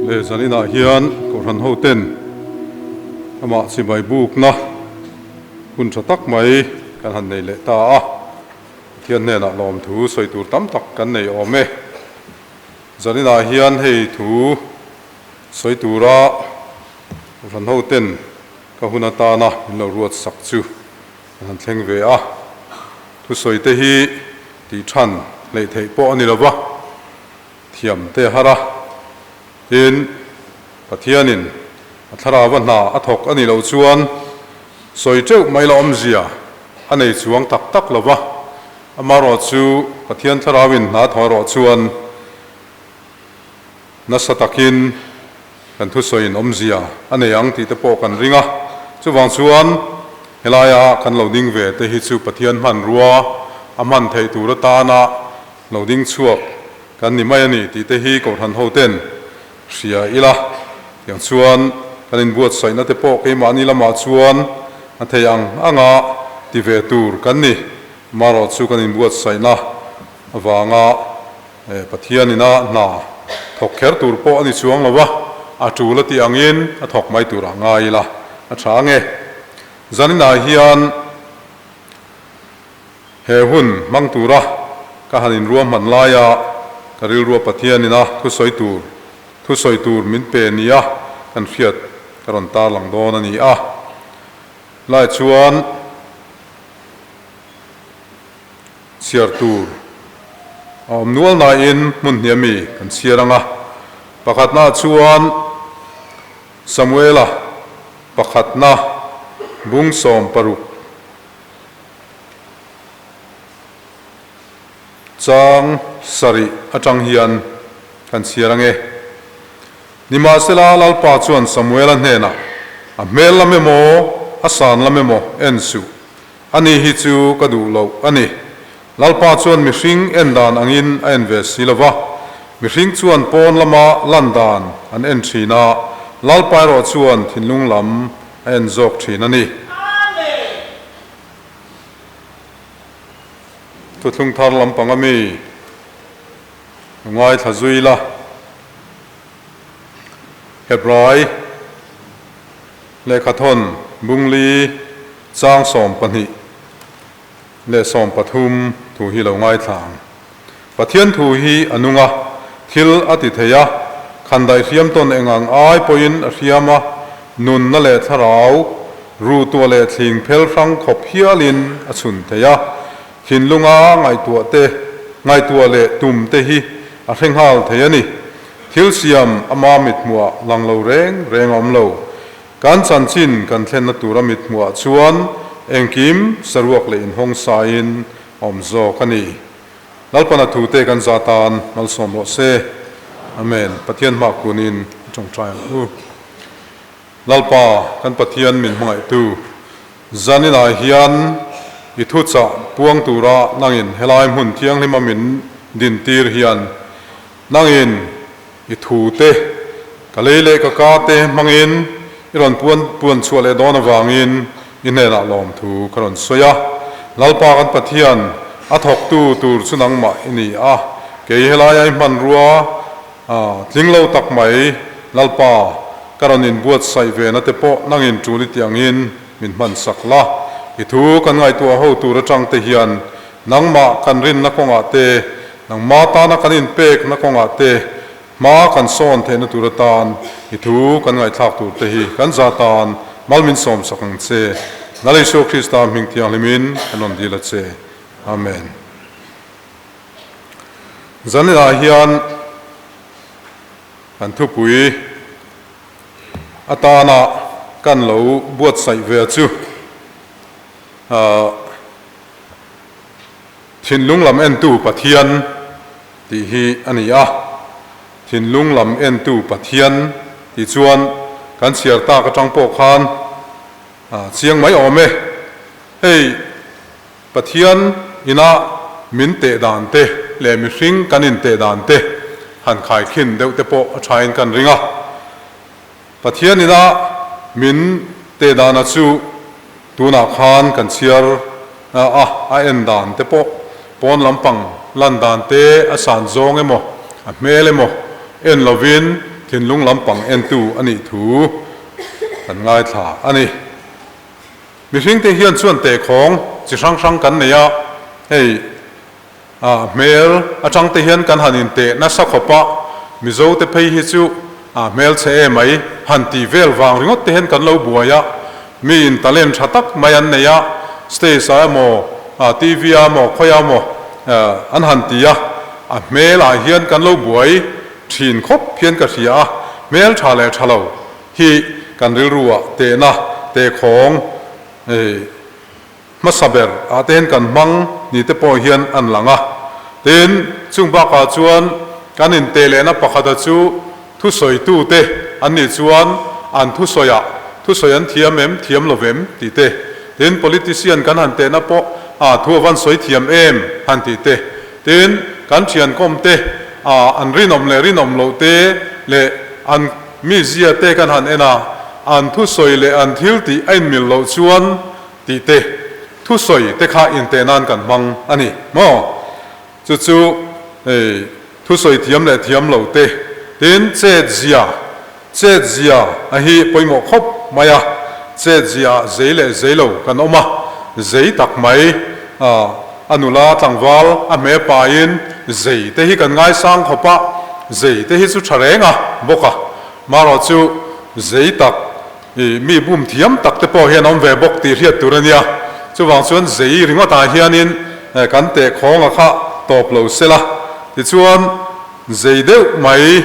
Le zaninah hian Kohhran hoten amah chibai bukna hun tha tak mai kan han nei leh ta a, Pathian hnenah lawmthu sawi tur tam tak kan nei awm e. Zaninah hian hei thu sawi tura Kohhran hoten ka hun atana min lo ruat sak chu kan han thleng ve a, thusawi te hi tih than hleih theih pawh a ni lo va, thiam te a har a, tin Pathianin a thlarau a hna a thawk a nih loh chuan sawi teuh mai la awmzia a nei chuang tak tak lo va, amaherawh chu Pathian thlarauin hna a thawh erawh chuan Nasa takin kan thusawiin awmzia a nei ang tih te pawh kan ring a, chuvang chuan helaia kan lo ding ve te hi chu Pathian hmanrua a hman theih tur atana lo ding chhuak kan ni mai a ni tih te hi Kohhran hoten hria ila, tiang chuan kan inbuatsaihna te pawh keimahni lamah chuan a thei ang anga ti ve tur kan ni, marawh chu kan inbuatsaihna avanga Pathianin a hna thawk kher tur pawh a ni chuang lo va, a tul a tih angin a thawk mai tur ah ngai ila a tha ange. Zaninah hian he hun hmang tura ka han inruahman laia ka rilrua Pathianin a thusawi tur thusawi tur min pe nia kan hriat ka rawn tarlang dawn a ni a. Lai chuan. Chhiar tur a awm nual nain hmun hnih ami kan chhiar ang a, pakhatnaah chuan Samuela pakhatna bung 16 chang sarih atang hian kan chhiar ang e. Nimahsela Lalpa chuan Samuela hnenah, A hmel lam emaw, a san lam emaw en suh. Ani hi chu ka duh loh a ni. Lalpa chuan mihring en dan angin a en ve si lo va, mihring chuan pawn lama lan dan an en thin a, Lalpa erawh chuan thinlung lam a en zawk thin a ni. Thuthlung thar lampang a mi ngaithla zui la. Hebrai lehkhathawn bungli chang 12 leh 13 thu hi lo ngaithla ang. Pathian thu hi a nung a, thil a ti thei a, khandaih hriam tawn eng ang ai pawhin a hriam a, nunna leh thlarau, ruhtuah leh thling phel hrang khawp hialin a chhun thei a, thinlunga ngaihtuah te, ngaihtuah leh tum te hi a hre nghal thei a ni. Thil siam ama mithmuah lang lo reng reng a awm lo. Kan chanchin kan thlenna tura mithmuah chuan engkim saruak leh inhawng sain a awm zawk a ni. Lalpana thute kan za tan malsawm rawh se. Amen. Pathian hma kunin i tawngtai ang u. Lalpa kan Pathian min hmangaihtu, zaninah hian i thuchah puang tura nangin helai hmun thianghlima min dintir hian Nangin i thu te, ka lei leh ka ka te hmangin i rawn puan puan chhuah leh dawn avangin i hnenah lawmthu ka rawn sawi a. Lalpa kan Pathian, a thawktu tur chu nangmah i ni a, kei helaia i hmanrua tling lo tak mai Lalpa ka rawn inbuatsaih ve na te pawh nangin tul i tih angin min hmansak la. I thu kan ngaihtuah ho tur atang te hian Nangmah kan rinna kawngah te, nangmah tana kan inpekna kawngah te, hma kan sawn theihna tur atan i thu kan ngaihthlak tur te hi kan za tan mal min sawmsak ang che. Lal Isua Krista hming thianghlimin kan rawn dil a che. Amen. Zaninah hian kan thupui atana kan lo buatsaih ve chu Thinlung lam entu Pathian tih hi a ni a, thinlung lam entu Pathian tih chuan kan chhiar tak atang pawh khan chiang mai awm e. Hei Pathian ina min teh dan te leh mihring kan inteh dan te han khaikhin deuh te pawh a thain kan ring a. Pathian ina min teh dana chu tunah khan kan chhiar a, a en dan te pawh pawn lampang lan dan te a san zawng emaw, a hmel emaw en lovin thinlung lampang entu a nih thu kan ngaithla a ni. Mihringte hian chuan tehkhawng chi hrang hrang kan nei a, hei a hmel atangte hian kan han inteh nasa khawp a, Mizote phei hi chu a hmel chhe e mai han tih vel vang ringawt te hian kan lo buai a, mi in talent tha tak mai an nei a, stage ah emaw TV ah emaw khawiah emaw an han ti a, a hmel ah hian kan lo buai thin khawp hian ka hria a, hmel tha leh tha lo hi kan rilru ah tehna tehkhawng hmasa ber ah te hian kan hmang ni te pawh hian an lang a. Tin, chung bakah chuan kan inteh lehna pakhata chu thusawitu te an nih chuan an thusawiah thusawi an thiam em, thiam lo vem tih te. Tin, politician kan han tehna pawh ah thu a van sawi thiam em han tih te. Tin, kan thiankawm te ah an rinawm leh rinawm loh te leh an mizia te kan han en a, an thusawi leh an thil tih a inmil loh chuan tih te, thusawi te kha inteh nan kan hmang a ni maw? Chu chu hei thusawi thiam leh thiam lo te, tin chet zia, chet zia a hi pawimawh khawp mai a, chet zia ah zei leh zei lo kan awm a, zei tak mai a nula tlangval a hme pahin zei te hi kan ngaisang khawp a, zei te hi chu tha reng a bawk a, marawh chu zei tak I mi bum thiam tak te pawh hian awm ve bawk tih hriat tur a nia. Chuvang chuan zei ringawtah hianin kan teh khawnga kha tawp lo se la. Tichuan zei deuh mai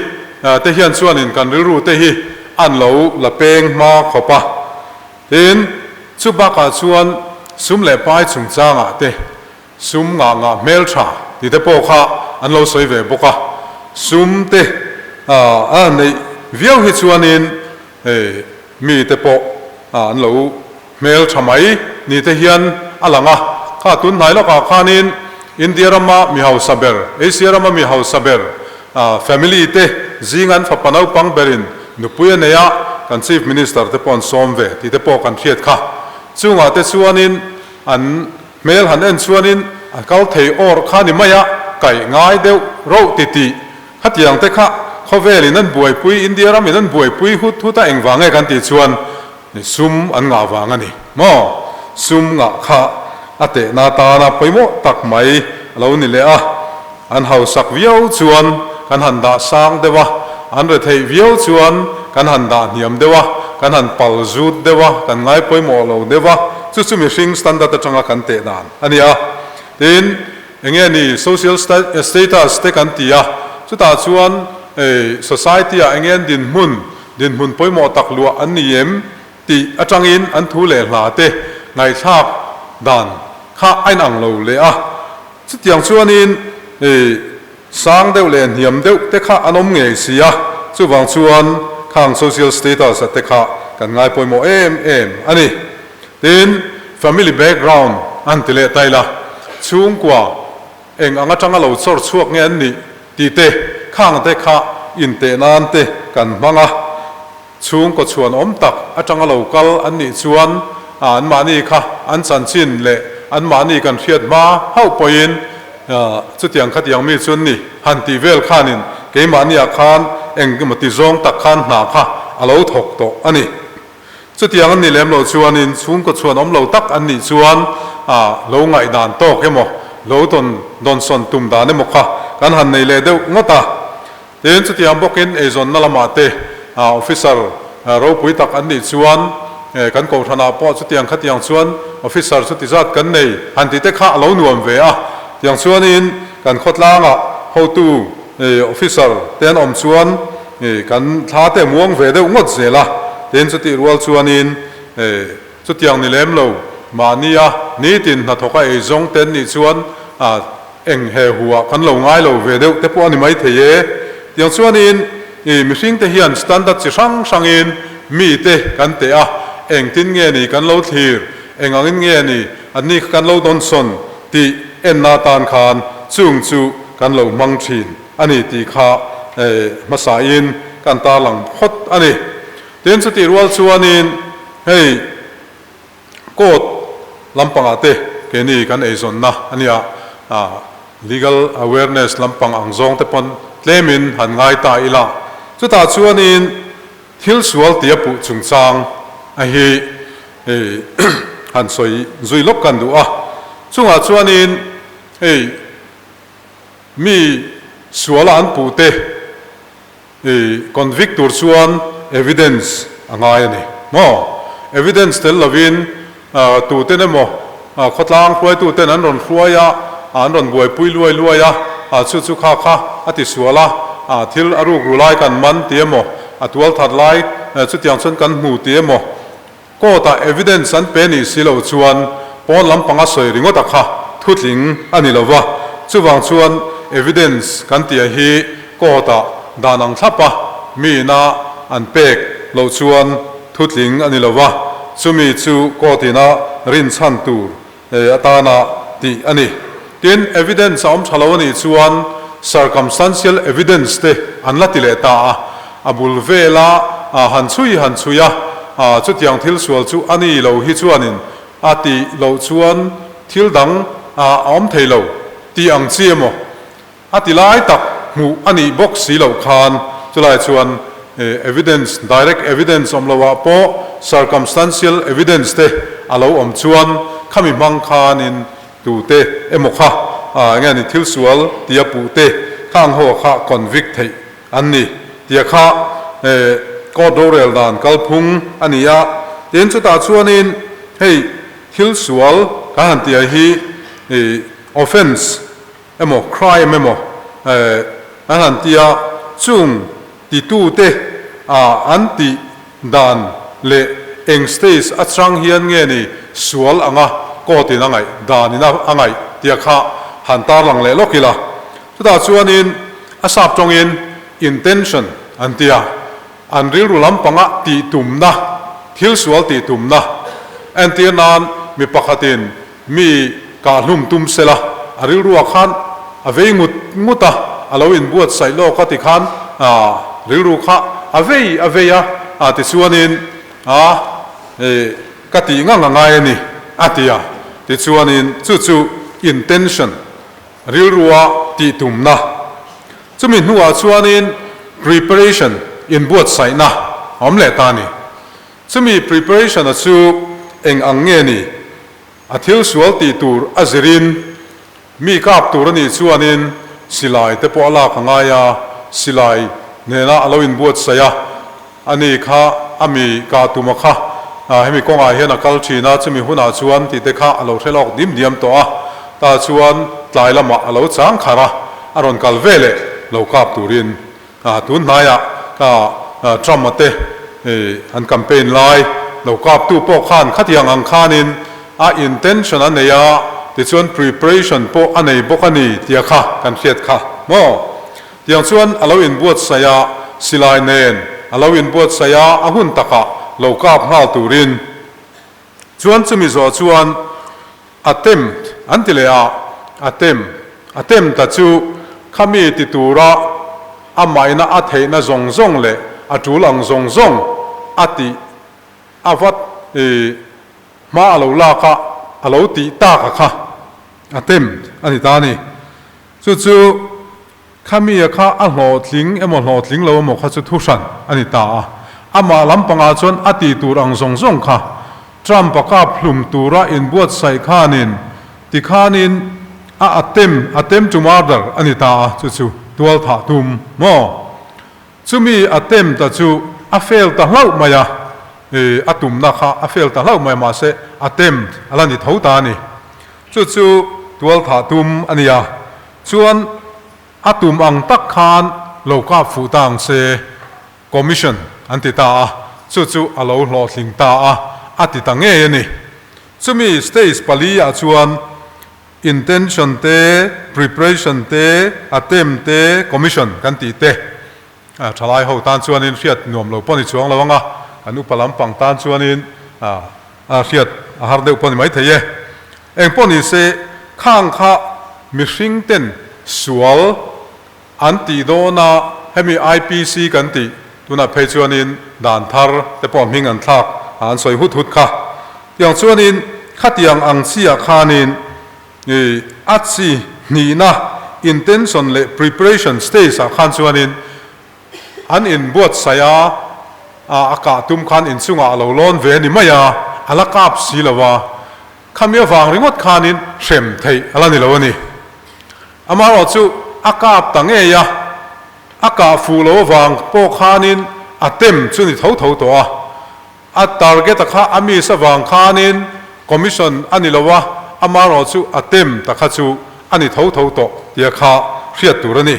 te hian chuanin kan rilru te hi an lo la peng hma khawp a. Tin, chu bakah chuan sum leh pai chungchangah te Sum ngah ngah hmel tha ti te pawh kha an lo sawi ve bawk a, sum te a neih viau hi chuanin mi te pawh an lo hmel tha mai ni te hian a lang a. Kha tun hnai lawkah khanin India rama mi hausa ber, Asia rama mi hausa ber family te zing an fapa naupang berin nupui a nei a, kan Chief Minister te pawh an sawm ve ti te pawh kan hriat kha. Chungah te chuanin an Hmel han en chuanin a kal thei awr kha ni mai a, kaih ngai deuh roh ti tih. Khatiang te kha khawvelin an buaipui, India ramin an buaipui hut hut a engvang nge kan tih chuan sum an ngah vang a ni maw? Sum ngah kha a tehna tana pawimawh tak mai a lo ni leh a, an hausak viau chuan kan han dah sang deuh a, an retheih viau chuan kan han dah hniam deuh a, kan han pal zut deuh a, kan ngai pawimawh lo deuh a, chu chu mihring standard atanga kan teh dan a ni a. Tin, enge ni social status te kan ti a, chutah chuan society ah enge an dinhmun, dinhmun pawimawh tak luah an ni em tih atangin an thu leh hla te ngaihthlak dan kha a inang lo leh a. Chutiang chuanin sang deuh leh hniam deuh te kha an awm ngei si a, chuvang chuan khang social status a te kha kan ngai pawimawh em em a ni. Tin, family background an ti leh ta ila, chhungkua eng ang atanga lo chawr chhuak nge an nih tih te khang te kha inteh nan te kan hmang a. Chhungkaw chhuan awm tak atanga lo kal an nih chuan anmahni kha an chanchin leh anmahni kan hriat hma hauh pawhin chutiang khatiang mi chu an ni han tih vel khanin keimahniah khan eng emaw ti zawng tak khan hna kha a lo thawk tawh a ni. Chutiang an nih lem loh chuanin chhungkaw chhuan awm lo tak an nih chuan lo ngaihdan tawk emaw lo dawnsawn tum dan emaw kha kan han nei leh deuh ngawt a. Tin, chutiang bawkin eizawnna lamah te officer ropui tak an nih chuan kan kohhranah pawh chutiang khatiang chuan officer chuti zat kan nei han tih te kha a lo nuam ve a. Tiang chuanin kan khawtlangah hotu officer te an awm chuan kan thla te muang ve deuh ngawt zel a. Tin, chutih rual chuanin chutiang ni lem lo mahnia nitin hnathawka eizawng te an nih chuan Eng he huah kan lo ngai lo ve deuh te pawh a ni mai thei e. Tiang chuanin i mihring te hian standard chi hrang hrangin mi te kan teh a, engtin nge ni kan lo thlir, eng angin nge ni an ni kha kan lo dawnsawn tih enna atan khan chung chu kan lo hmang thin a ni tih kha hmasain kan tarlang phawt a ni. Tin, chutih rual chuanin hei. Court lampangah te keini kan eizawnna a nia, legal awareness lampang ang zawng te pawn tlemin han ngai ta ila. Chutah chuanin thil sual tia puh chungchang a hi han sawi zui lawk kan duh a. Chungah chuanin hei mi suala an puhte I convict tur chuan evidence a ngai a ni maw? Evidence tel lovin tuten emaw khawtlang hruaituten an rawn hruai a, an rawn buaipui luai luai a, chu chu kha kha a ti sual a, thil a ruk ru lai kan man ti emaw, a tual that lai chutiang chuan kan hmu ti emaw, Court ah evidence an pe nih si lo chuan pawn lampanga sawi ringawt a kha thutling a ni lova, chuvang chuan evidence kan tih hi court ah dan ang thlap a mi ina an pek loh chuan thutling a ni lova, chumi chu court ina rinchhan tur atana tih a ni. Tin, evidence a awm tha lo a nih chuan circumstantial evidence te an la ti leh ta a, a bul vela han chhui han chhui a, chutiang thil sual chu a ni lo hi chuanin a tih loh chuan thil dang a awm thei lo tih ang chi emaw A ti lai tak hmuh a nih bawk si loh khan chulai chuan evidence, direct evidence awm loh ah pawh circumstantial evidence te a lo awm chuan khami hmang khanin tute emaw kha enge ni thil sual tia puh te kha ang ho kha convict theih an ni tia kha court rorel dan kalphung a ni a. Tin chutah chuanin hei thil sual kan han tia hi offence emaw crime emaw an han ti a, chung titute ah an tih dan leh eng stage atang hian nge ni sual anga court in a ngaih dan in a ngaih tia kha han tarlang leh lawk ila. Chutah chuanin a sap tawngin intention an ti a, an rilru lampanga tih tumna, thil sual tih tumna entir nan mi pakhatin Mi kahhlum tum sela, a rilruah khan a vei ngut ngut a, a lo inbuatsaih lawk a tikhan rilru kha a vei a vei a, tichuanin a ka tih ngang a ngai a ni a ti a, tichuanin chu chu intention, rilrua tih tumna. Chumi hnuah chuanin preparation, inbuatsaihna a awm leh ta a ni. Chumi preparation-a chu eng ang nge ni? A thil sual tih tur a zirin mi kap tur a nih chuanin silai te pawh a lak a ngai a, silai nena a lo inbuatsaih a, a ni kha a mi kah tuma kha hemi kawngah hian a kal thin a, chumi hunah chuan tih te kha a lo hre lawk dim diam tawh a, tah chuan tlai lamah a lo chang kharh a, a rawn kal ve leh lo kap turin. Tun hnaiah Trump-a te an campaign lai lo kaptu pawh khan khatiang ang khanin a intention a nei a, tichuan preparation pawh a nei bawk a ni tia kha kan hriat kha maw? Tiang chuan a lo inbuatsaih a, silai nen a lo inbuatsaih a, a hun takah lo kap nghal turin. Chuan chumi zawh chuan Attempt an ti leh a, attempt, attempt a chu khami ti tura a maina a theihna zawng zawng leh a tul ang zawng zawng a tih a vat i hma a lo lak a, a lo tih tak a kha attempt a ni ta a ni. Chu chu Khami a kha a hlawhtling emaw hlawhtling lo emaw kha chu thuhran a ni ta a. Amah lampangah chuan a tih tur ang zawng zawng kha Trump-a kap hlum tura inbuatsaih khanin tikhanin a attempt, attempt to murder, a ni ta a, chu chu tual thah tum maw? Chumi attempt a chu a fail ta hlauh mai a, i a tumna kha a fail ta hlauh mai a mahse attempt a la ni tho ta a ni. Chu chu tual thah tum a ni a. Chuan a tum ang tak khan lo kap fuh ta ang se, Commission an ti ta a, chu chu a lo hlawhtling ta a, a ti ta ngei a ni. Chumi stage pali ah chuan intention te, preparation te, attempt te, commission kan tih te thalai ho tan chuanin hriat nuam lo pawh ni chuang lo ang a, kan upa lampang tan chuanin a hriat a har deuh pawh ni maithei e. Eng pawh ni se, khang kha mihring ten sual an tih dawn a, hemi IPC kan tih tunah phei chuanin dan thar te pawh hming an thlak a an sawi hut hut kha. Tiang chuanin khatiang ang chi ah khanin i a chi hnihna intention leh preparation stage ah khan chuanin. an inbuatsaih a, a kah tum khan inchungah a lo lawn ve a ni mai a, a la kap si lo a, khami avang ringawt khanin hrem theih a la ni lo a ni. Amaherawhchu a kap ta ngei a, a kah fuh lo avang pawh khanin a tem chu ni tho tho tawh a. A target a kha a miss avang khanin commission a ni lo a, amaherawhchu a tem ta kha chu a ni tho tho tawh tia kha hriat tur a ni.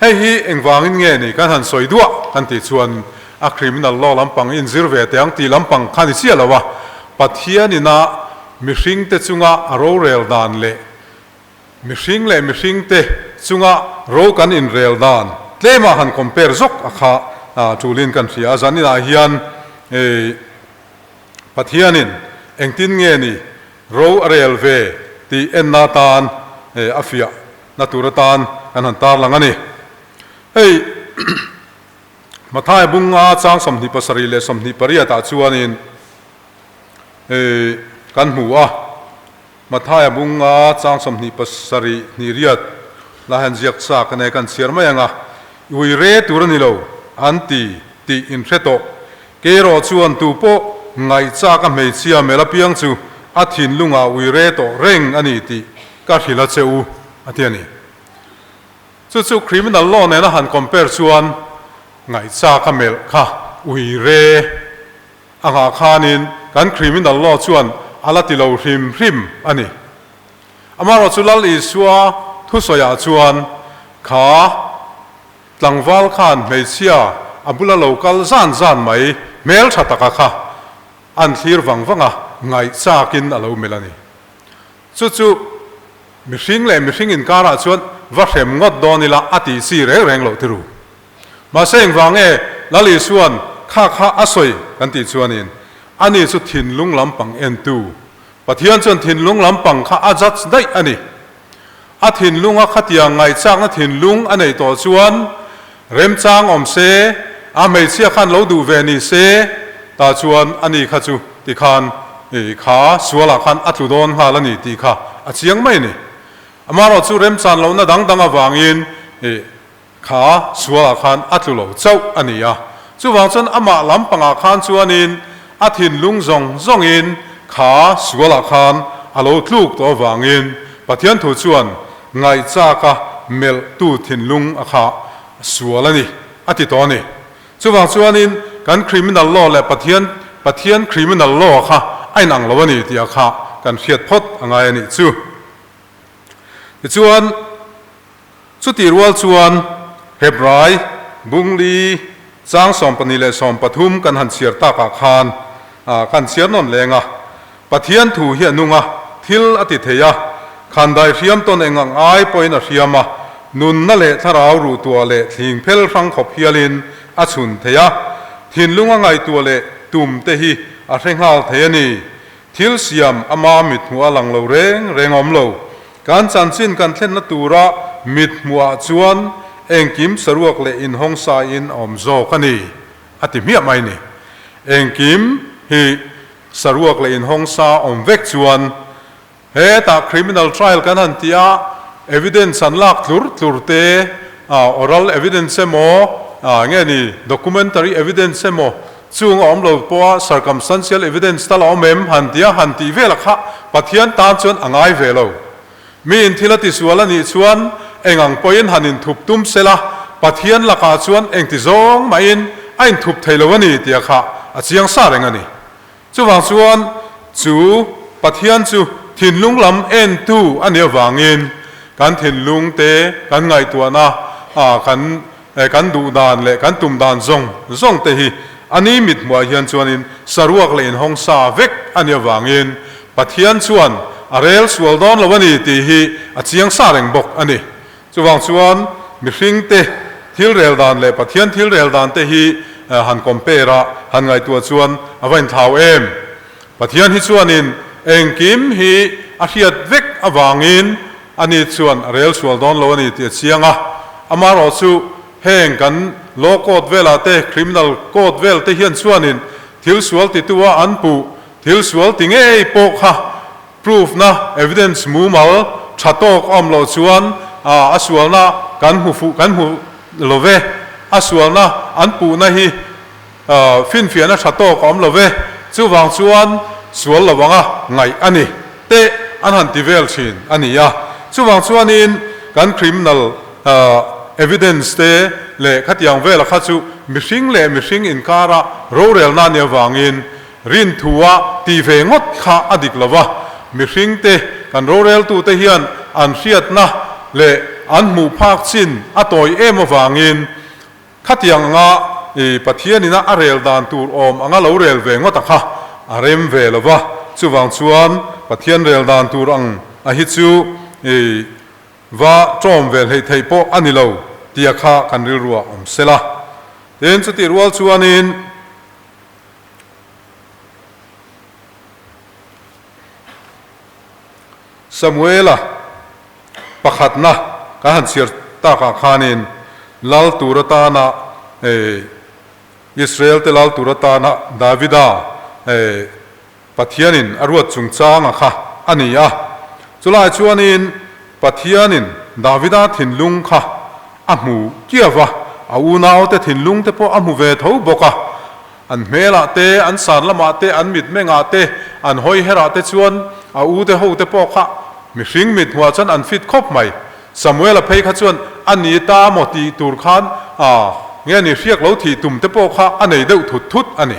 Hei hi engvangin nge ni kan han sawi duah kan tih chuan a criminal law lampang inzir ve teh ang tih lampang kha ni chiah lo a, Pathianina mihringte chunga a rorel dan leh mihring leh mihringte chunga ro kan inrel dan tlema han compare zawk a kha tulin kan hria a, zaninah hian Pathianin engtin nge ni ro a rel ve tih enna atan a fiah na tur atan kan han tarlang a ni. Hei Mathai bunga chang 27 leh 28 ah chuanin kan hmu a, Mathai bunga chang 27 hnih riat la hian ziak chak a nei kan chhiar mai ang a, ui re tur a ni lo an ti tih in hre tawh. Kerawh chuan tu pawh ngaihchak a hmeichhia mel apiang chu a thinlungah ui re tawh reng a ni tih Ka hrilh a che u, a ti a ni. Chu chu criminal law nena han compare chuan ngaihchak a melh kha ui re a nghah khanin kan criminal law chuan a la ti lo hrim hrim a ni. Amaherawhchu Lal Isua thusawiah chuan kha tlangval khan hmeichhia a bula lo kal zan zan mai hmeltha taka kha an thlir vang vang a, ngaihchakin a lo melh a ni. Chu chu mihring leh mihring inkarah chuan va hrem ngawt dawn ila a tih chi reng reng loh tiru. Mahse engvang nge Lal Isua'n kha kha a sawi kan tih chuanin ani chu thinlung lampang entu Pathian chuan thinlung lampang kha a judge daih a ni. A thinlunga khatiang ngaihchakna thinlung a neih tawh chuan remchang awm se, a hmeichhia khan lo duh ve ni se, tah chuan ani kha chu tikhan i kha sualah khan a tlu dawn nghal a ni tih kha a chiang mai a ni. Amaherawh chu remchan lohna dang dang avangin i Kha sualah khan a tlu lo chauh a ni a, chuvang chuan amah lampangah khan chuanin a thinlung zawng zawngin kha sualah khan a lo tluk tawh avangin Pathian thu chuan ngaihchaka melhtu thinlung a kha sual a ni a ti tawh a ni. Chuvang chuanin kan criminal law leh Pathian Pathian criminal law kha a inang lo a ni tih a kha kan hriat phawt a ngai a nih chu. Tichuan. Chutih rual chuan Hebrai bungli chang 12 leh 13 kan han chhiar takah khan kan chhiar nawn leng a, Pathian thu hi a nung a, thil a ti thei a, khandai hriam tawn eng ang ai pawhin a hriam a, nunna leh thlarau ruhtuah leh thling phel hrang khawp hialin a chhun thei a, thinlung a ngaihtuah leh tum te hi a hre nghal thei a ni. Thil siam ama mithmuh a lang lo reng reng awm lo. Kan chanchin kan thlenna tura mithmuhah chuan engkim saruak leh inhawng saiin a awm zawk a ni, a ti hmiah mai ni. Engkim hi saruak leh inhawng sa awm vek chuan hetah criminal trial kan han ti a, evidence an lak tlur tlur te, oral evidence emaw, nge ni documentary evidence emaw, Chung a awm lo pawha circumstantial evidence tal a awm em? han ti a, han tih vel a kha Pathian tan chuan a ngai ve lo. Miin thil a tisual a nih chuan eng ang pawhin han inthup tum se la, Pathian lakah chuan engti zawng mahin a inthup thei lo a ni tih a kha a chiang sa reng a ni. Chuvang chuan chu Pathian chu thinlung lam entu a nih avangin kan thinlung te kan ngaihtuahna kan kan duh dan leh kan tum dan zawng zawng te hi a ni mithmuah hian chuanin saruak leh inhawng sa vek a nih avangin Pathian chuan a rel sual dawn lo a ni tih hi a chiang sa reng bawk a ni. Chuvang chuan mihring te thil rel dan leh Pathian thil rel dan te hi han compare a, han ngaihtuah chuan a va inthlau em? Pathian hi chuanin engkim hi a hriat vek avangin ani chuan a rel sual dawn lo a ni tih a chiang a. Amaherawh chu heng kan law code velah te, criminal code vel te hian chuanin thil sual titu a an puh, thil sual ti ngei pawh kha Proof na, evidence mumal tha tawk a awm loh chuan a sualna kan hmu fuh kan hmu lo ve. a sualna an puhna hi finfiahna tha tawk a awm lo ve, chuvang chuan sual lo anga ngaih a ni te an han ti vel thin a ni a. Chuvang chuanin kan criminal evidence te leh khatiang vela kha chu mihring leh mihring inkara rorelna a nih avangin Rinthua tih ve ngawt kha a dik lo va, mihringte kan roreltute hian an hriatna leh an hmuh phak chin a tawi em avangin khatiang anga i Pathianina a rel dan tur awm anga lo rel ve ngawt a kha a rem ve lo va. Chuvang chuan Pathian rel dan tur ang a hi chu i va tawm ve hleih theih pawh a ni lo tia kha kan rilruah awm sela. Tin, chutih rual chuanin. Samuela pakhatna kan han chhiar takah khanin lal tur atana Israel te lal tur atana Davida Pathianin a ruat chungchanga kha a ni a. Chulai chuanin Pathianin Davida thinlung kha a hmu kiau a, a unaute thinlung te pawh a hmu ve tho bawk a. An hmelah te, an san lamah te, an mitmengah te, an hawi herah te chuan a ute hote pawh kha mihring mit hmuah chuan an fit khawp mai. Samuela phei kha chuan a ni ta maw tih tur khan a nge ni hriak lo thih tum te pawh kha a nei deuh thut thut a ni.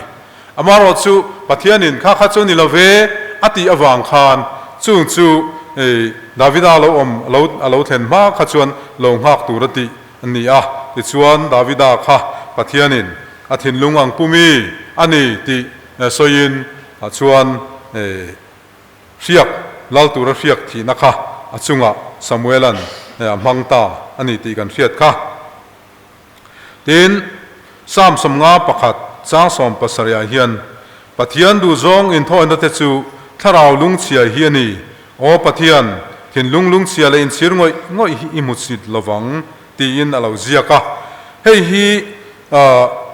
Amaherawh chu Pathianin kha kha chu ni lo ve a tih avang khan chung chu Davida lo awm lo a lo thlen hma kha chuan lo nghak tur a tih a ni a. Tichuan Davida kha Pathianin a thinlung ang pumi a ni tih sawiin ah chuan hriak lal tura hriak thihna kha a chungah Samuela'n a hmang ta a ni tih kan hriat kha. Tin, Psalm 51 chang 70 ah hian, Pathian duhzawng inthawina te chu thlarau lungchhia hi a ni, Aw Pathian, thinlung lungchhia leh inchhir ngawih ngawih hi i hmusit lovang, tiin a lo ziak a. Hei hi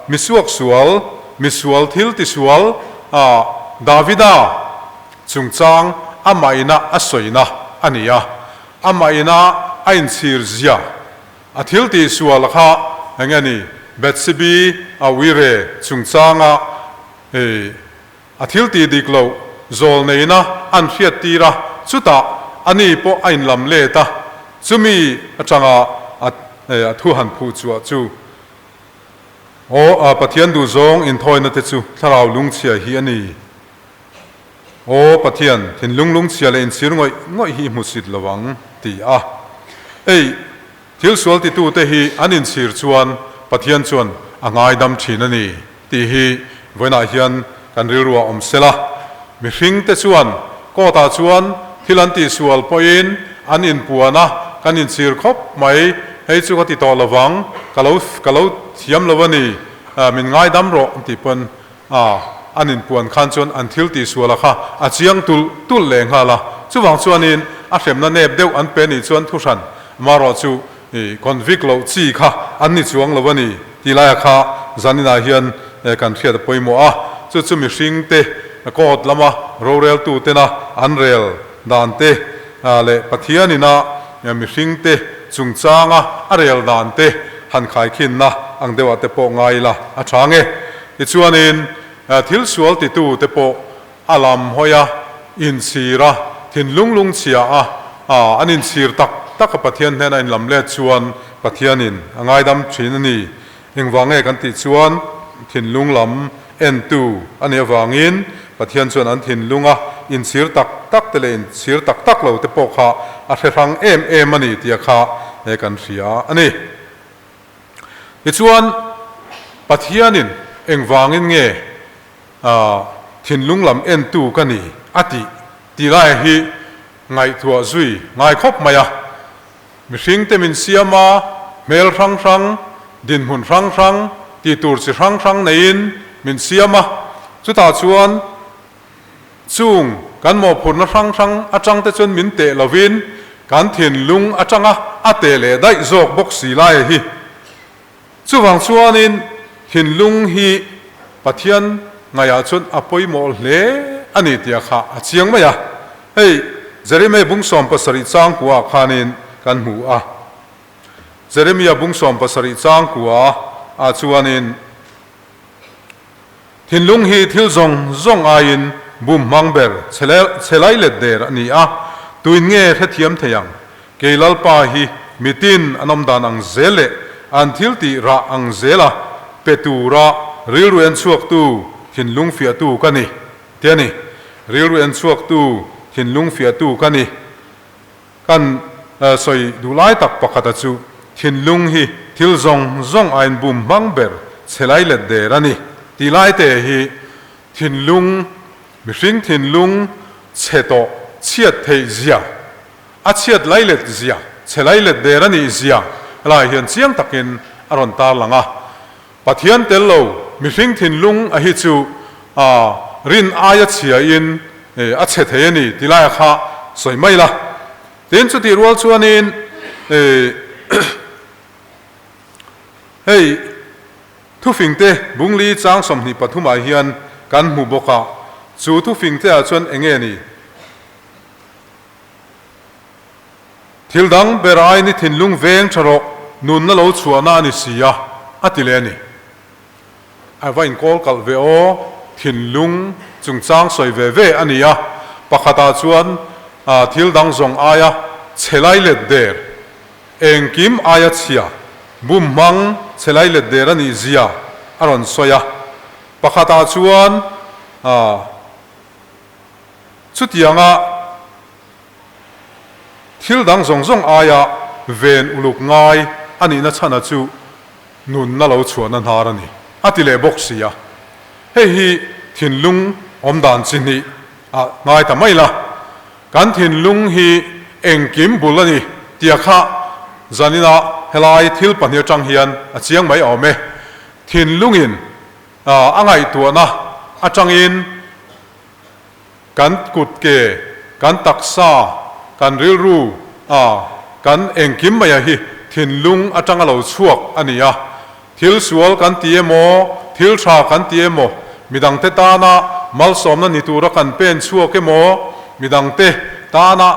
misuak sual, misual thil tisual Davida chungchang amah ina a sawina a ni a, amah ina a inchhir zia A thil tih sual kha eng nge ni? Bethsebi a uire chungchanga a thil tih dik loh zawl neihna an hriat tir a, chutah ani pawh a inlam let a, chumi atanga a thu han phuh chhuah chu, Aw, Pathian duhzawng inthawina te chu thlarau lungchhia hi a ni. Aw Pathian, thinlung lungchhia leh inchhir ngawih ngawih hi i hmusit lo ang, ti a. Ei, thil sual titute hi an inchhir chuan Pathian chuan a ngaidam thin a ni, tih hi vawiinah hian kan rilruah awm sela. Mihringte chuan court ah chuan thil an tihsual pawhin an inpuan a, kan inchhir khawp mai, hei chu ka ti tawh lovang, ka lo ka lo thiam lo a ni, min ngaidam rawh, tih pawn A, an inpuan khan chuan an thil tihsuala kha a chiang tulh tulh leh nghal a. Chuvang chuanin a hremna nep deuh an pe nih chuan thuhran marawh chu i convict loh chi kha an ni chuang lo a ni tih laia kha zaninah hian kan hriat a pawimawh a. Chu chu mihringte court lama roreltutena an rel dan te leh Pathianina mihringte chungchanga a rel dan te han khaikhinna ang deuhah te pawh ngai ila a tha nge. Tichuanin, thil sual titute pawh a lam hawi a, inchhir a, thinlung lungchhia a, an inchhir tak tak a Pathian hnena inlam let chuan Pathianin a ngaidam thin a ni. Engvang nge kan tih chuan thinlung lam entu a nih avangin Pathian chuan an thinlunga inchhir tak tak te leh inchhir tak tak lo te pawh kha a hre hrang em em a ni tia kha kan hria a ni. Tichuan, Pathianin engvangin nge thinlung lam entu ka ni a tih tih lai hi ngaihtuah zui ngai khawp mai a. Mihringte min siam a, hmel hrang hrang, dinhmun hrang hrang, tih tur chi hrang hrang neiin min siam a, chutah chuan Chung kan mawhphurhna hrang hrang atangte chuan min teh lovin kan thinlung atanga a teh leh daih zawk bawk si lai hi. Chuvang chuanin thinlung hi Pathian ngaihah chuan a pawimawh hle a ni tia kha a chiang mai a. Hei Jeremiah bung 17 chang kuaah khanin kan hmu a. Jeremiah bung 17 chang kua. ah chuanin Thinlung hi thil zawng zawng aiin bum hmang ber chhe lai let der a ni a, tuin nge hrethiam thei ang? Kei Lalpa hi mitin an awm dan ang zel leh an thil tih rah ang zela pe tura rilru en chhuaktu thinlung fiahtu ka ni, ti a ni. Rilru en chhuaktu thinlung fiahtu ka ni. Kan sawi duh lai tak pakhata chu thinlung hi thil zawng zawng aiin bum hmang ber chhe lai let der a ni tih lai te hi thinlung, mihring thinlung chhe tawh chhiat theih zia, a chhiat lai let zia, chhe lai let der a nih zia helai hian chiang takin a rawn tarlang a. Pathian tel lo mihring thinlung a hi chu rin aia chhia in a chhe thei a ni ti laia kha sawi mai la. Tin chutih rual chuanin hei thufingte Bungli chang 23 ah hian kan hmu bawk a, chu thufingte ah chuan enge ni? Thil dang ber aiin i thinlung veng tha rawh, nunna lo chhuahna a ni si a, a ti leh a ni. A va inkawl kalh ve aw, thinlung chungchang sawi ve ve a ni a, pakhatah chuan thil dang zawng aia chhe lai let der, engkim aia chhia, bum hmang chhe lai let der a nih zia a rawn sawi a, pakhatah chuan chutianga Thil dang zawng zawng aia ven uluk ngai a nihna chhana chu nunna lo chhuahna hnar a ni, a ti leh bawk si a. Hei hi thinlung awm dan chi hnih ah ngai ta mai la. Kan thinlung hi engkim bul a ni tia kha zaninah helai thil pahnih atang hian a chiang mai awm e. Thinlungin a ngaihtuahna atangin Kan kut ke, kan taksa, kan rilru a kan engkim mai a hi thinlung atanga lo chhuak a ni a. Thil sual kan ti emaw, thil tha kan ti emaw, midangte tana malsawmna ni tura kan pen chhuak emaw, midangte tana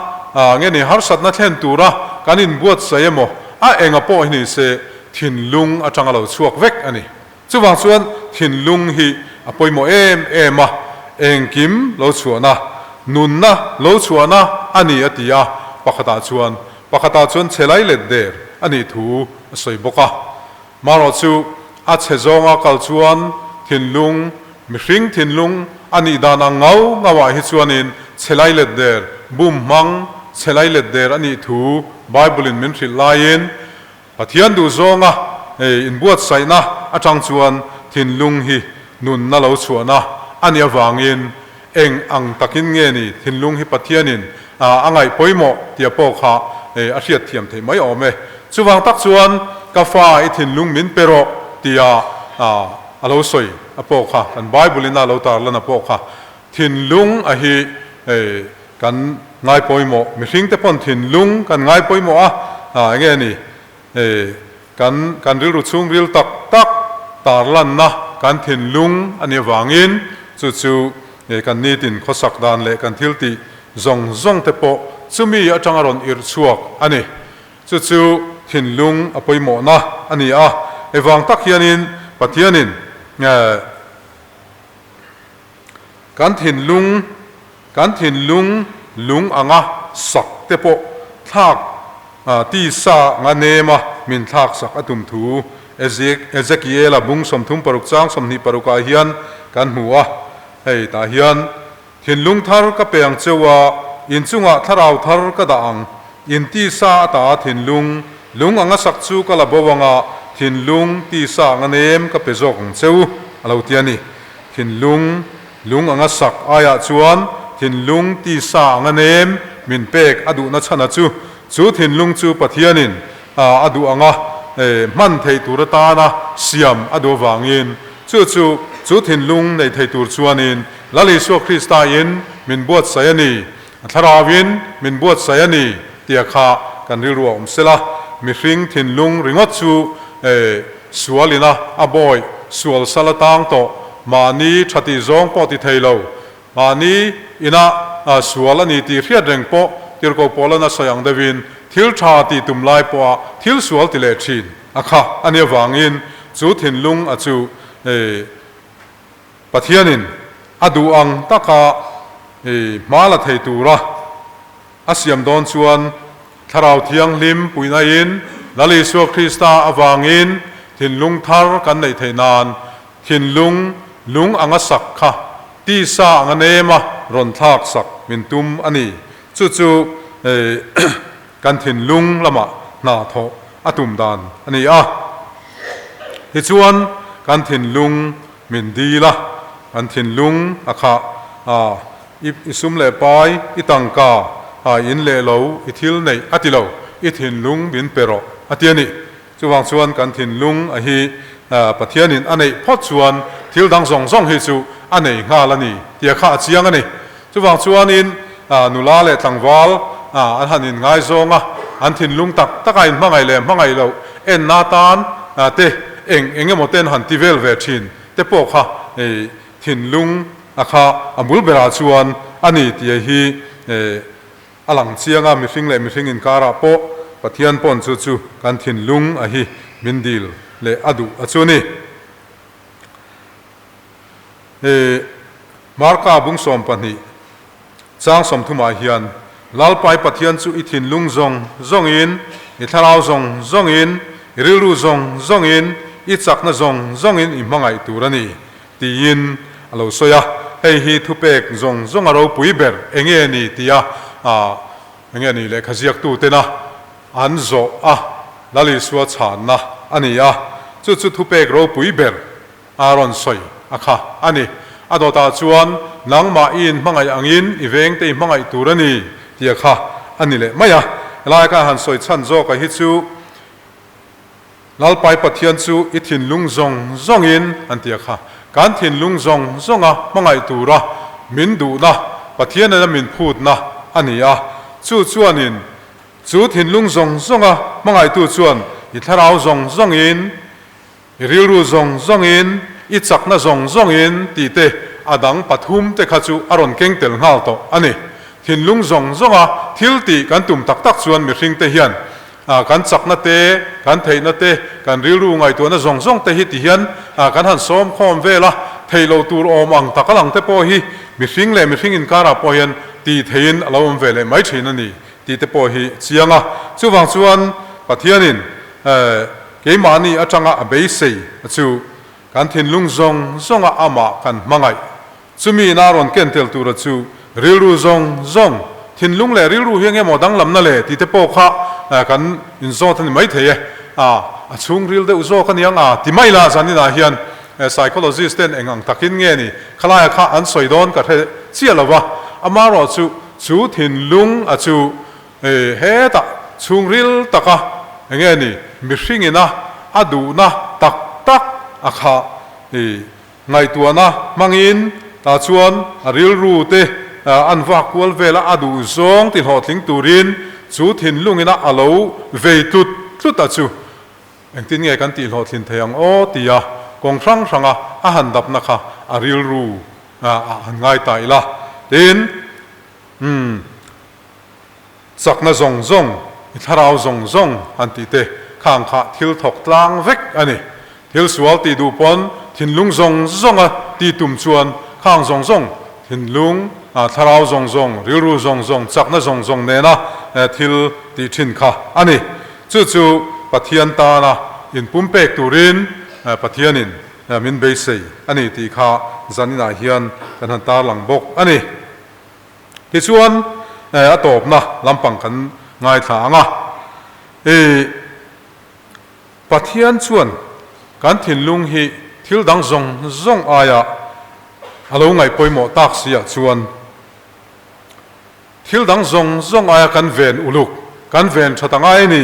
nge ni harsatna thlen tura kan inbuatsaih emaw, a enga pawh hi ni se thinlung atanga lo chhuak vek a ni. Chuvang chuan thinlung hi a pawimawh em em a, engkim lo chhuahna, nunna lo chhuahna a ni a ti a, pakhatah chuan pakhatah chuan chhe lai let der a nih thu a sawi bawk a. Marawh chu a chhe zawnga kal chuan thinlung, mihring thinlung a nih dan ang ngau ngauah hi chuanin chhe lai let der, bum hmang chhe lai let der a nih thu Bible-in min hrilh laiin, Pathian duhzawnga inbuatsaihna atang chuan thinlung hi nunna lo chhuahna a nih avangin eng ang takin nge ni thinlung hi Pathianin a ngaih pawimawh tia pawh kha a hriatthiam theih mai awm e. Chuvang tak chuan ka fa i thinlung min pe rawh tia a lo sawi a pawh kha kan Bible in a lo tarlan a pawh kha thinlung a hi Kan ngai pawimawh, mihring te pawn thinlung kan ngai pawimawh a, enge ni, kan kan rilru chhungril tak tak tarlanna kan thinlung a nih avangin chu chu kan nitin khawsak dan leh kan thil tih zawng zawng te pawh chumi atanga rawn irh chhuak a ni. Chu chu thinlung a pawimawhna a ni a, evang tak hianin Pathianin Kan thinlung, kan thinlung lung anga sak te pawh thlak tisa anga nema min thlak sak a tum thu Ezekiela bung 36 chang 26 ah hian kan hmu a. Hei tah hian, Thinlung thar ka pe ang cheu a, inchungah thlarau thar ka dah ang, in tisa ata thinlung lung anga sak chu ka la bo anga, thinlung tisa anga nem ka pe zawk ang cheu, a lo ti a ni. Thinlung lung anga sak aiah chuan thinlung tisa anga nem min pek a duhna chhana chu, chu thinlung chu Pathianin a duh anga hman theih tur atana siam a duh avangin chu chu chu thinlung nei thei tur chuanin Lal Isua Kristain min buatsaih a ni, a thlarauin min buatsaih a ni tia kha kan rilru a awm sela, mihring thinlung ringawt chu Sual ina a bawi sual sal atang tawh mahni tha tih zawng pawh ti thei lo. Mahni ina sual a ni tih hriat reng pawh tirhkoh pawlan a sawi ang deuhin thil tha tih tum lai pawha thil sual ti leh thin a kha a nih avangin Chu thinlung a chu Pathianin a duh ang taka hma la thei tura a siam dawn chuan Thlarau Thianghlim puihnain Lal Isua Krista avangin thinlung thar kan neih theih nan thinlung lung anga sak kha tisa anga nema rawn thlak sak min tum a ni. Chu chu kan thinlung lamah hna thawh a tum dan a ni a. Tichuan kan thinlung min dil a, kan thinlung a khah a, i sum leh pai, i tangka, a in leh lo, i thil neih a ti lo, i thinlung min pe rawh a ti a ni. Chuvang chuan kan thinlung a hi Pathianin a neih phawt chuan thil dang zawng zawng hi chu a nei nghal a ni tia kha a chiang a ni. Chuvang chuanin nula leh tlangval an han inngaizawng a, an thinlung tak taka inhmangaih leh hmangaih loh enna tan te eng eng emaw ten han ti vel ve thin te pawh kha thinlung a kha a bul berah chuan a ni tia hi A lang chiang a, mihring leh mihring inkarah pawh Pathian pawn chu chu kan thinlung a hi min dil leh a duh a chu ni. I Marka bung 12 chang 30 ah hian, Lalpai Pathian chu i thinlung zawng zawngin, i thlarau zawng zawngin, i rilru zawng zawngin, i chakna zawng zawngin i hmangaih tur a ni Tiin a lo sawi a, hei hi thupek zawng zawng a ropui ber enge ni tia enge ni lehkha ziaktu tena an zawh a Lal Isua chhanna a ni a, chu chu thupek ropui ber a rawn sawi a kha a ni. A dawtah chuan nangmah i inhmangaih angin i vengte i hmangaih tur a ni tia kha a ni leh mai a, helai khan han sawi chhan zawka hi chu Lalpai Pathian chu i thinlung zawng zawngin an ti a kha. Kan thinlung zawng zawnga hmangaih tura min duhna, Pathian nena min phutna a ni a. Chu chuanin chu thinlung zawng zawnga hmangaihtu chuan i thlarau zawng zawngin, i rilru zawng zawngin, i chakna zawng zawngin tih te a dang pathum te kha chu a rawn keng tel nghal tawh a ni. Thinlung zawng zawnga thil tih kan tum tak tak chuan mihringte hian Kan chakna te, kan theihna te, kan rilru ngaihtuahna zawng zawng te hi ti hian kan han sawm khawm vel a, theih loh tur awm ang tak a lang te pawh hi mihring leh mihring inkarah pawh hian tih theihin a lo awm ve leh mai thin a ni tih te pawh hi chiang a. Chuvang chuan Pathianin keimahni atanga a beisei chu kan thinlung zawng zawnga amah kan hmangaih Chumi ina rawn ken tel tura chu rilru zawng zawng, thinlung leh rilru hi engemaw danglamna le tih te pawh kha kan inzawt a ni maithei e. A chhungril deuh zawk a niang a ti mai la zaninah hian psychologist ten eng ang takin nge ni khalaia kha an sawi dawn ka hre chiah lo va, amaherawh chu chu thinlung a chu hetah chhungril taka enge ni mihringina a duhna tak tak a kha Ngaihtuahna hmangin tah chuan a rilru te an vak kual vel a, a duh zawng ti hlawhtling turin chu thinlungina a lo vei tlut tlut a chu engtin nge kan tih hlawhtlin thei ang aw tia kawng hrang hranga a han dapna kha a rilru ah han ngai ta ila. Tin, umm. Chakna zawng zawng, i thlarau zawng zawng han tih te khang kha thil thawk tlang vek a ni. Thil sual tih duh pawn thinlung zawng zawnga ti tum chuan khang zawng zawng, thinlung, thlarau zawng zawng, rilru zawng zawng, chakna zawng zawng nena thil tih thin kha a ni. Chu chu Pathian tana inpumpek turin Pathianin min beisei a ni tih kha zaninah hian kan han tarlang bawk a ni. Tichuan, a tawpna lampang kan ngaithla ang a. I Pathian chuan kan thinlung hi thil dang zawng zawng aia a lo ngaih pawimawh tak si ah chuan thil dang zawng zawng aia kan ven uluk, kan ven that a ngai a ni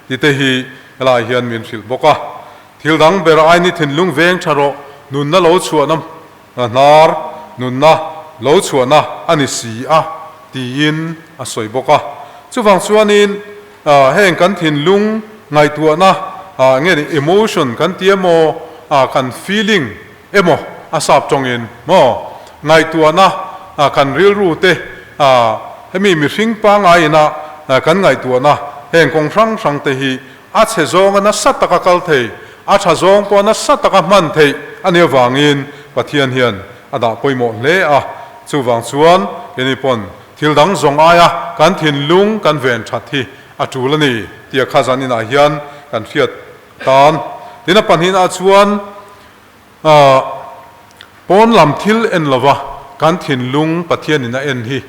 tih te hi helaiah hian min hrilh bawk a. Thil dang ber aini thinlung veng tha rawh, nunna lo chhuahna A hnar nunna lo chhuahna a ni si a tiin a sawi bawk a. Chuvang chuanin heng kan thinlung ngaihtuahna nge ni emotion kan ti emaw kan feeling emaw a sap tawngin maw ngaihtuahna kan rilru te hemi mihring pangaina kan ngaihtuahna heng kawng hrang hrang te hi a chhe zawnga nasa taka kal thei. a tha zawng pawh nasa taka hman theih a nih avangin Pathian hian a dah pawimawh hle a. Chuvang chuan keini pawn thil dang zawng aia kan thinlung kan ven that hi a tul a ni tia kha zan inah hian kan hriat tan. Tin a pahnihnah chuan pawn lam thil en lova kan thinlung Pathianin a en hi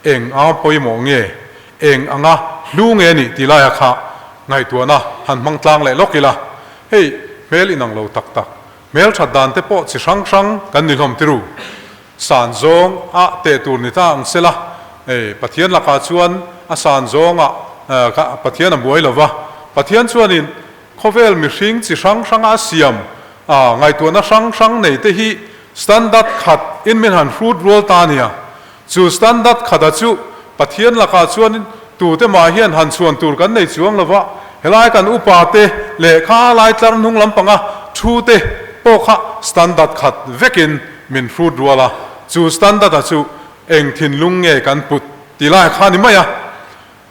eng anga pawimawh nge, eng anga hlu nge nih tih laia kha ngaihtuahna han hmang tlang leh lawk ila, hei hmel inang lo tak tak, hmel that dan te pawh chi hrang hrang kan ni hlawm tiru. San zawng a teh tur ni ta ang sela, e Pathian lakah chuan a san zawngah kha Pathian a buai lova, Pathian chuanin khawvel mihring chi hrang hranga a siam a ngaihtuahna hrang hrang nei te hi standard khat in min han hrut rual ta nia. Chu standard khata chu Pathian lakah chuan tute mah hian han chhuan tur kan nei chuang lova, helai kan upa te leh kha lai tlar hnung lampanga thu te pawh kha standard khat vekin min hrut rual a, chu standard-a chu eng thinlung nge kan put ti lai kha ni mai a.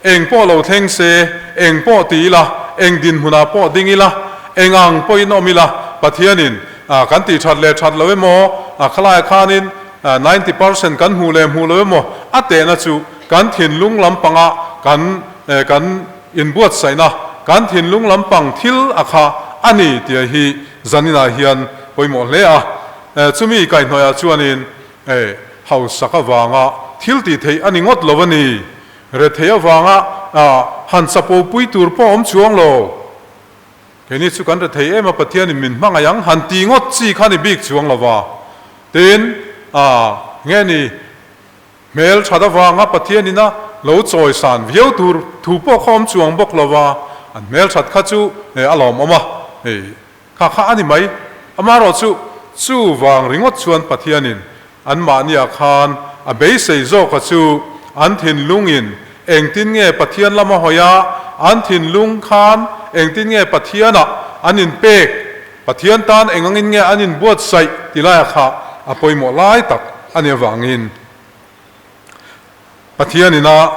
Eng pawh lo thleng se, eng pawh ti ila, eng dinhmunah pawh ding ila, eng ang pawhin awm ila, Pathianin kan tih that leh that lo emaw, khalaiah khanin 90% kan hmuh leh hmuh lo emaw, a tehna chu kan thinlung lampanga kan kan inbuatsaihna, kan thinlung lampang thil a kha a ni tih hi zaninah hian pawimawh hle a. Chumi kaihhnawihah chuanin hausak avanga thil tih theih a ni ngawt lo a ni. Rethei avanga han chapo pui tur pawh awm chuang lo. Keini chu kan rethei em a, Pathianin min hmangaih ang han ti ngawt chi kha ni bik chuang lo va. Tin, nge ni hmel that avanga Pathianin a lo chawi san viau tur thu pawh kha awm chuang bawk lo va, an hmel that kha chu a lawmawm a, Kha kha a ni mai. Amaherawh chu, chu vang ringawt chuan Pathianin anmahniah khan a beisei zawka chu an thinlungin engtin nge Pathian lama hawi a, an thinlung khan engtin nge Pathianah an inpek, Pathian tan eng angin nge an inbuatsaih ti laia kha a pawimawh lai tak a nih avangin Pathianin a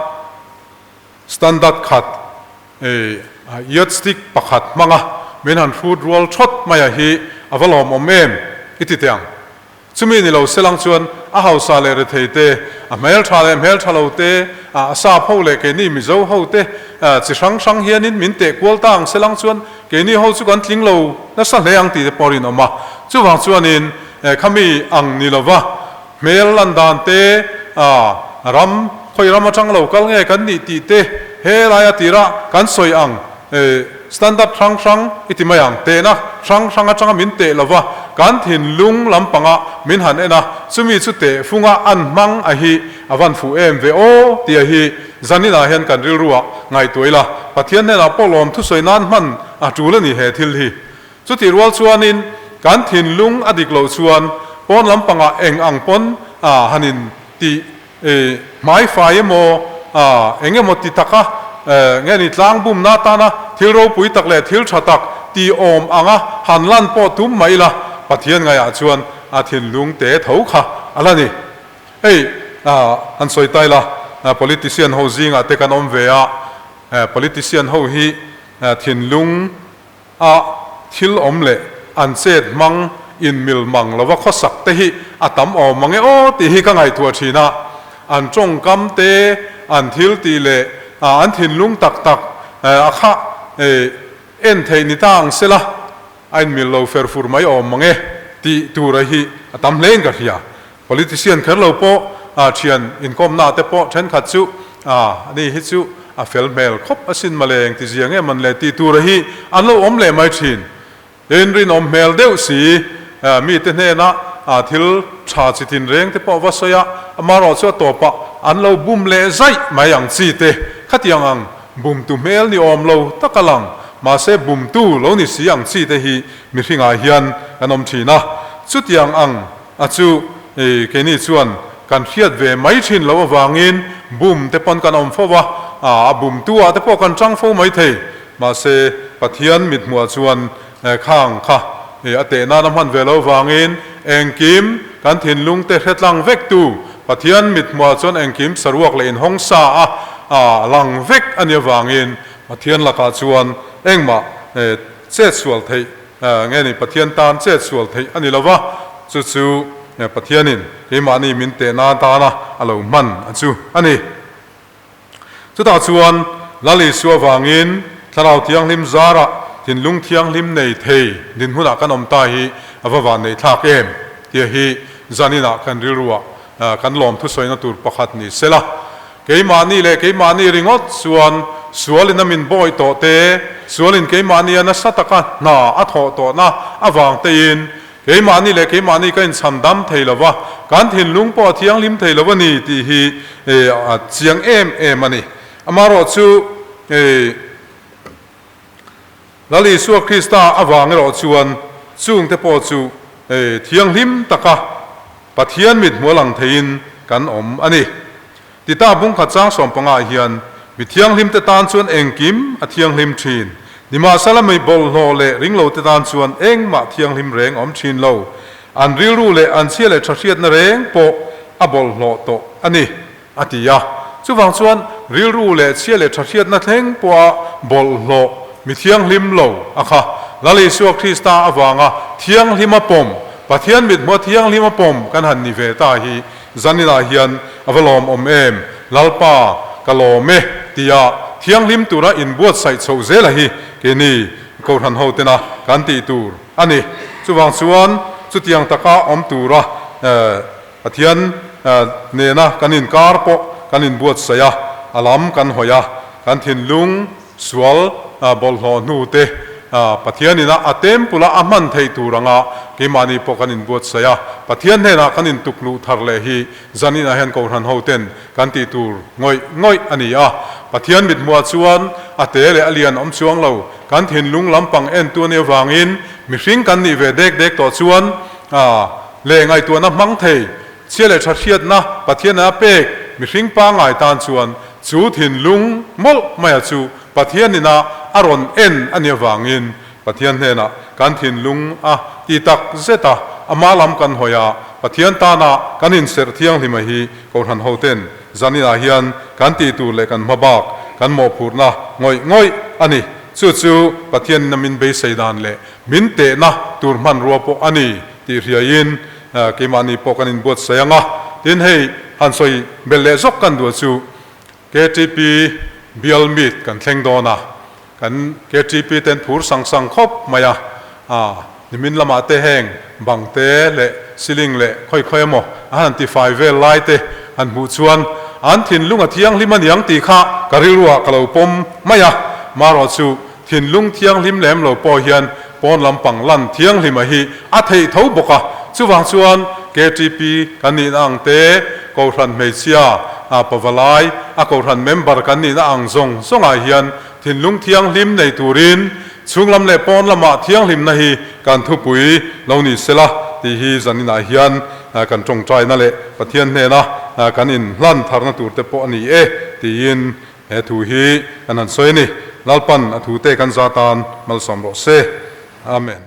Standard khat yardstick pakhat hmanga min han hrut rual thawt mai a hi a va lawmawm em i ti teh ang. Chumi ni lo selang chuan a hausa leh rethei te, a hmeltha leh hmeltha lo te, a sap ho leh keini Mizo ho te chi hrang hrang hianin min teh kual ta ang selang chuan keini ho chu kan tling lo nasa hle ang tih te pawh a rinawm a. Chuvang chuanin khami ang ni lova Hmel lan dan te, a ram, khawi ram atang lo kal nge kan nih tih te he laia tira kan sawi ang e standard hrang hrang i ti mai ang, tehna hrang hrang atanga min teh lova kan thinlung lampanga min han en a, chumi chu teh funga an hmang a hi a van fuh em ve aw tia hi zaninah hian kan rilruah ngaihtuah ila, Pathian hnenah pawh lawm thusawi nan hman a tul a ni he thil hi. Chutih rual chuanin kan thinlung a dik loh chuan pawn lampangah eng ang pawn han in tih hmaifai emaw eng emaw ti taka nge ni tlang bumna atana thil ropui tak leh thil tha tak tih awm anga han lan pawh tum mai ila Pathian ngaiah chuan a thinlung te tho kha a la ni. Hei han sawi ta ila politician ho zingah te kan awm ve a, politician ho hi thinlung A thil awm leh an chet hmang in mil mang lova khawsak te hi a tam awm mang e aw tih hi ka ngaihtuah thin a. An tawngkam te, an thil tih leh an thinlung tak tak a kha en theih ni ta ang sela a in mil lo fer fur mai awm mang e tih tura hi a tam hle in ka hria. Politician kher lo pawh thian inkawmna te pawh thenkhat chu ani hi chu a fel hmel khawp asin male engti zia nge man le tih tura hi an lo awm leh mai thin. Tin rinawm hmel deuh si mite hnena thil tha chi tin reng te pawh va sawi a, amaherawh chu a tawpah an lo bum leh zaih mai ang chi te khatiang ang bumtu hmel ni awm lo tak a lang mahse bumtu lo ni si ang chi te hi mihringah hian kan awm thin a, chutiang ang A chu i keini chuan kan hriat ve mai thin loh avangin bum te pawn kan awm fo va, a bum tu ah te pawh kan tang fo mai thei. Mahse Pathian mithmuah chuan khang kha a teh nan a hman ve loh avangin engkim kan thinlung te hre tlang vek tu Pathian mithmuah chuan engkim saruak leh inhawng sa a a lang vek a nih avangin Pathian lakah chuan engmah chet sual theih. Nge ni Pathian tan chet sual theih a ni lo va, chu chu Pathianin keimahni min tehna atana a lo hman a chu a ni. Chutah chuan Lal Isua vangin Thlarau Thianghlim zarah thinlung thianghlim nei thei dinhmunah kan awm ta hi a va van neih thlak em tia hi zaninah kan rilruah kan lawm thusawina tur pakhat ni sela. Keimahni leh keimahni ringawt chuan sualin a min bawi tawh te, sualin keimahnia nasa taka hna a thawh tawhna avang tein keimahni leh keimahni ka inchhan dam thei lo va, kan thinlung pawh a thianghlim thei lo a ni tih hi a chiang em em a ni. Amaherawhchu, Lal Isua Krista avang erawh chuan chungte pawh chu thianghlim taka Pathian mithmuh a lang theiin kan awm a ni. Tita bungkhat chang sawmpangah hian mi thianghlimte tan chuan engkim a thianghlim thin. Nimahsela mi bawlhhlawh leh ringlote tan chuan engmah thianghlim reng a awm thin lo. An rilru leh an chhia leh tha hriatna reng pawh a bawlhhlawh tawh a ni, a ti a. Chuvang chuan rilru leh chhia leh tha hriatna thleng pawha bawlhhlawh mi thianghlim lo a kha. Lal Isua Krista avanga thianghlim a pawm, Pathian mithmuha thianghlim a pawm kan han ni ve ta hi Zaninah hian a va lawmawm em? Lalpa, ka lawm e, tia thianghlim tura inbuatsaih chhoh zela hi keini Kohhran hotena kan tih tur a ni. Chuvang chuan chutiang taka awm tura Pathian nena kan inkar pawh kan inbuatsaih a, a lam kan hawi a, kan thinlung Sual bawlhhlawh hnu te Pathian ina a temple a a hman theih tur anga keimahni pawh kan inbuatsaih a, Pathian hnenah kan intukluh thar leh hi zaninah hian Kohhran ho ten kan tih tur ngawih ngawih a ni a. Pathian mithmuah chuan a te leh a lian awm chuang lo, kan thinlung lampang entu a nih avangin mihring kan nih ve dek dek tawh chuan leh ngaihtuahna hmang thei Chhia leh tha hriatna Pathian a pek mihring pangngai tan chuan chu thinlung mawlh maia chu Pathian ina a rawn en a nih avangin Pathian hnenah kan thinlung a ti tak zet a, ama lam kan hawi a, Pathian tana kan inserh thianghlima hi Kohhran hoten zaninah hian kan tih tur leh kan hmabak kan mawhphurhna ngawih ngawih a ni. Chu chu Pathian ina min beisei dan leh min tehna tur hmanrua pawh a ni tih hriaiin Keimahni pawh kan inbuatsaih ang a, tin hei han sawi belh leh zawk kan duh chu ktp bial meet kan thleng dawn a, kan ktp ten phur sang sang khawp mai a, nimin lamah te heng bang te leh ceiling leh khawi khawi emaw a han tifai vel lai te han hmuh chuan an thinlung a thianghlim a niang tih kha ka rilruah ka lo pawm mai a, marawh chu Thinlung thianghlim lem lo pawh hian pawn lampang lan thianghlima hi a theih tho bawk a, chuvang chuan ktp kan nihna ang te, Kohhran hmeichhia, pavalai, a Kohhran member kan nihna ang zawng zawngah hian thinlung thianghlim nei turin chhunglam leh pawn lamah thianghlimna hi kan thupui lo ni sela tih hi zaninah hian kan tawngtaina leh Pathian hnena kan inhlan tharna turte pawh a ni e tiin He thu hi kan han sawi a ni. Lalpan a thute kan za tan malsawm rawh se. Amen.